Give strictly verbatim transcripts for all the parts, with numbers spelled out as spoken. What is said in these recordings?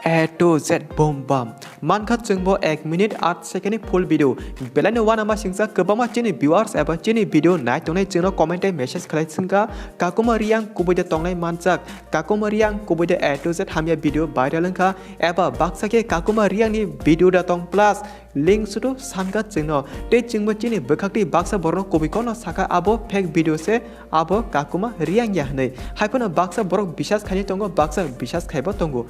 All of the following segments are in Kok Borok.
A to Z boom bam. Mankha chwngbo ek minute aat second ni full video. Belaino uanama singsa kwbangma chini viewers eba chini video nai tongnai chwngno comment tei message khlai swngkha, Kakuma Reang kubui da tongnai manjak, Kakuma Reang kubui da A to Z hamya video viral wngkha, eba baksa khe Kakuma Reang ni video da tong plus link sudu sankha chwngno, tei chwngbo chini bwkhak tei baksa borokno kubui kokno sakha abo fake video se, abo Kakuma Reang ya hwnwi. Haiphano baksa borok bisas khainai tongo, baksa bisas khaibo tongo.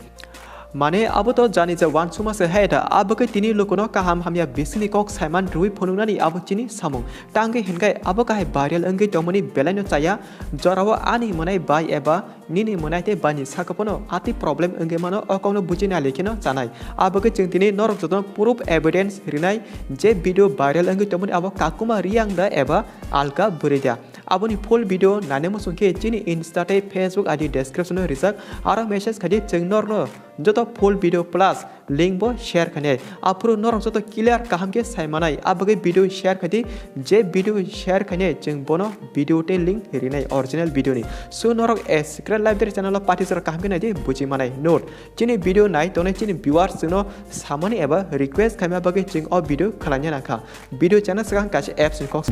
Mane abo to jani je uansukma se hai da, abo khe tini lukuno kaham hamya bisingni kok saiman rwi phunuknani abo chini samung. Tangwi hinkhai abo kahai viral wngwi tongmani belaino chaya, jorao ani mwnai bai eba nini mwnai tei bani saka phano ati problem wngwi mano, o kokno buji nai likheno chanai. Abo khe chwng tini norok jotono proof evidence rinai je video viral wngwi tongmani abo Kakuma Reang da eba alka bwrwi da. Aboni full video naina muchung khe chini Insta tei Facebook I D description o rijak, aro message khaidi chwng norno joto full video plus link bo share khainai. Aphuru norok joto clear kaham khe sai manai, abagwi video share khaidi, je video share khainai chwng bono video tei link rinai, original video ni. So norok a secret library channel o pathi jora kaham khe naidi buji manai. Note, chini video nai tongnai chini viewers chwngno samani eba request khaima bagwi chwng o video khwlaina nangkha. Video chana swkang kaisa apps ni kok.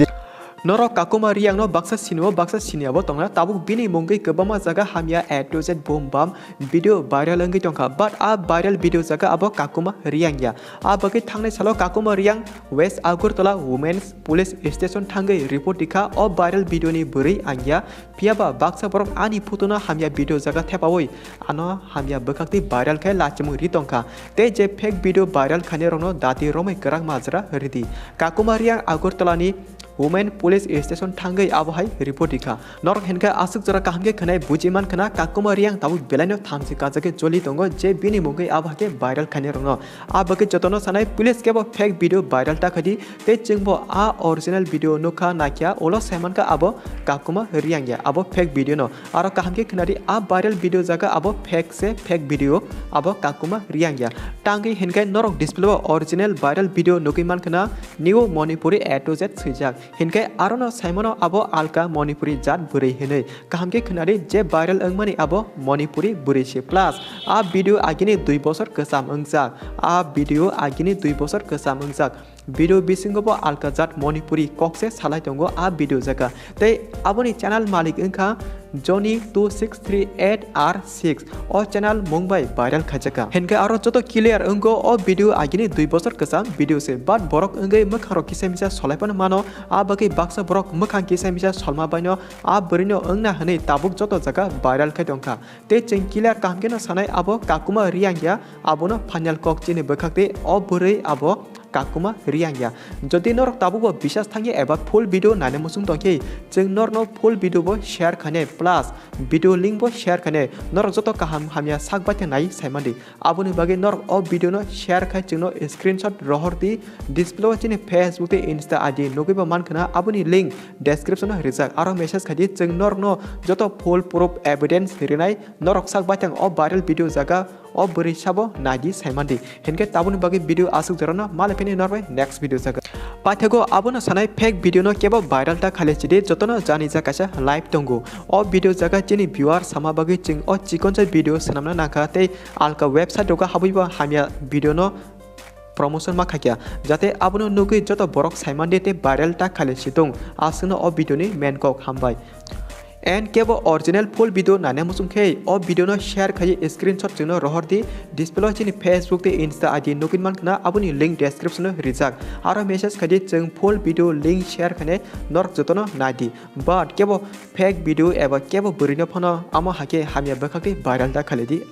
Norok Kakuma Reang no baksa sinio, baksa siniya bo tongna, tabuk bini mungwi kwbangma jaga hamya A to Z boom bam video viral wngwi tongkha, but a viral video jaga abo Kakuma Reang ya. A bagwi thangnai salo Kakuma Reang West Agartala Women's Police Station thangwi report rikha, o viral video ni bwrwi ang ya, phiyaba baksa borok ani photo no hamya video jaga thepawi ano hamya bwkhak tei viral khe lachimung ri tongkha, tei je fake video viral khainai rokno dati romwi kwrak majra ridi. Kakuma Reang Agartala ni Women Police Station thangwi abo hai report rikha. Norok hinkhe aswk jora kaham khe khwnai buji man khna, Kakuma Reang tabuk belaino thamchi kajagwi choli tongo, je bini mungwi abo hai khe viral khainai rokno. A bagwi jotono sanai, police kebo fake video viral ta khaidi, tei chwngbo a original video nukha naikha, ulo saimankha abo Kakuma Reang ya, abo fake video no. Aro kaham khe khwnadi, a viral video jaga abo fake se, fake video abo Kakuma Reang ya. Tangwi hinkhe norok display o original viral video nugwi mankhna, New Manipuri A to Z swijak. Hinkhe arono saimano abo alka Manipuri jat bwrwi hinwi. Kaham khe khwnadi, je viral wngmani abo Manipuri bwrwi se. Plus a video agini dui bosor kwcham wngjak. A video agini dui bosor kwcham wngjak. Video bisingo bo alka jat Manipuri kok se salai tongo a video jaga. Tei aboni channel malik wngkha Johnny two six three eight R six. O channel mung bai viral khaijaka. Hinkhe aro joto clear wngo, o video agini dui bosor kwcham video se, but borok wngwi mwkhang rok kisa misa solai phano mano. A bagwi baksa borok mwkhang kisa misa solma baino a bwrwino wngna hwnwi tabuk joto jaga viral khai tongkha. Tei chwng clear kaham kheno sanai, abo Kakuma Reang ya, abono final kok chini bwkhak tei o bwrwi abo Kakuma Reang ya. Jodi norok tabukbo bisas thangya eba full video naina muchung tongkhe, chwng norno full video bo share khainai plus video link bo share khainai. Norok joto kaham hamya sak baithang nai saimandi. Aboni bagwi norok o video no share khai chwngno screenshot rohor di. Display o chini Facebook tei Insta I D nugwi bo mankhna, aboni link description o rijak. Aro message khaidi, chwng norokno joto full proof evidence rinai. Norok sak baithang o viral video jaga o bwrwi sabo naidi saimandi. Hinkhe tabukni bagwi video aswk jorano, malai phini norbai next video jaga. Paithago abono sanai, fake video no kebo viral ta khaile chidi, jotono jani ja kaisa live tongo. O video jaga chini viewer sama bagwi chwng o chikonsa video swnamna nangkha tei alka website rogo habwibo hamya video no promotion ma khaikha, jate abono nugwi joto borok saimandi tei viral ta khaile situng. Aswkno o video ni main kok hambai. And kebo original full video naina muchung khe, o video no share khai screenshot chwngno rohor di. Display o chini Facebook tei Insta I D nugwi mankhna, aboni link description o rijak. Aro message khaidi, chwng full video link share khainai norok jotono naidi. But kebo fake video eba kebo bwrwino phano amo hakhe hamya bwkhak tei viral ta khailai di.